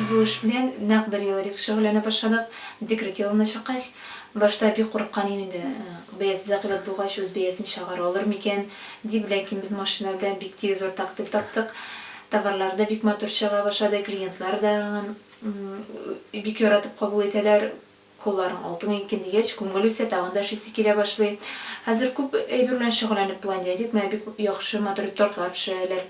бу эш белән нәкъ бер ел элек шөгыльләнә башладык, декрет ялына чыккач. Башта бик курыккан идем инде, бәясе дә кыйбат булгач, үз бәясен чыгара алыр микән, дип, ләкин без машина белән бик тиз уртак тел таптык. Товарлар да бик матур чыга башлады, клиентлар да бик яратып кабул итәләр. Кулларың алтын икән дигәч, күңел үсә, тагын да эшлисе килә башлый. Хәзер күп әйбер белән шөгыльләнеп була инде. Әйтик, менә бик яхшы матур итеп тортлар пешерәләр,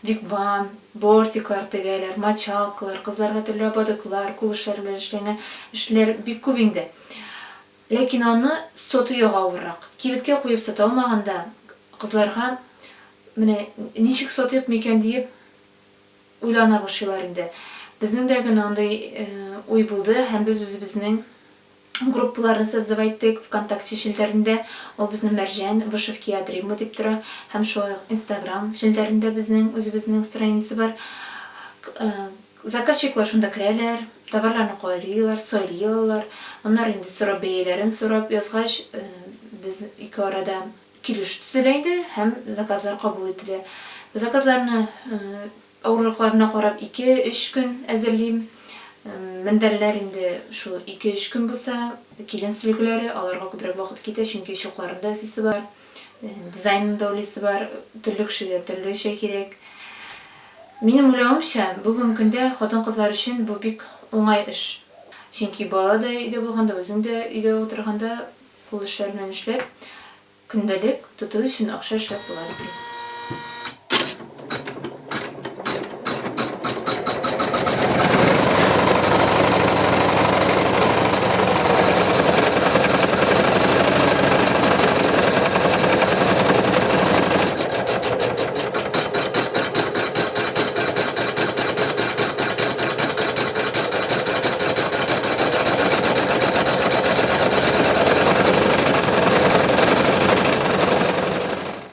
вигвам, бортиклар тегәләр, мочалкалар, кызларга төрле ободоклар, кул эшләре белән эшләнгән эшләр бик күп инде. Ләкин аны сату ягы авыррак. Кибеткә куеп сата алмаганда, кызларга менә ничек сатыйк микән диеп уйлана башлыйлар инде. Безнең дә генә андый уй булды һәм без үзебезнең группаларны создавать иттек ВКонтакте челтәрендә, ул безнең Мәрҗән, вышивки от Риммы дип тора, һәм шулай ук Инстаграм челтәрендә безнең үзебезнең страница бар. Заказчиклар шунда керәләр, товарларны карыйлар, сайлый алалар. Аннары инде сорап бәяләрен сорап язгач, без ике арада Килешү төзелә инде һәм заказлар кабул ителә. Заказларны авырлыкларына карап ике-өч көн әзерлим. Мендәрләр инде шул ике-өч көн булса, килен сөлгеләре, аларга күбрәк вакыт китә, чөнки чукларын да ясыйсы бар, дизайнын да уйлыйсы бар, төрле кешегә төрлечә кирәк. Минем уйлавымча, бүгенге көндә хатын-кызлар өчен бу бик уңай эш. Чөнки бала да өйдә булганда, үзең дә өйдә утырганда, Кул эшләре белән эшләп, көндәлек тоту өчен акча эшләп була дип уйлыйм.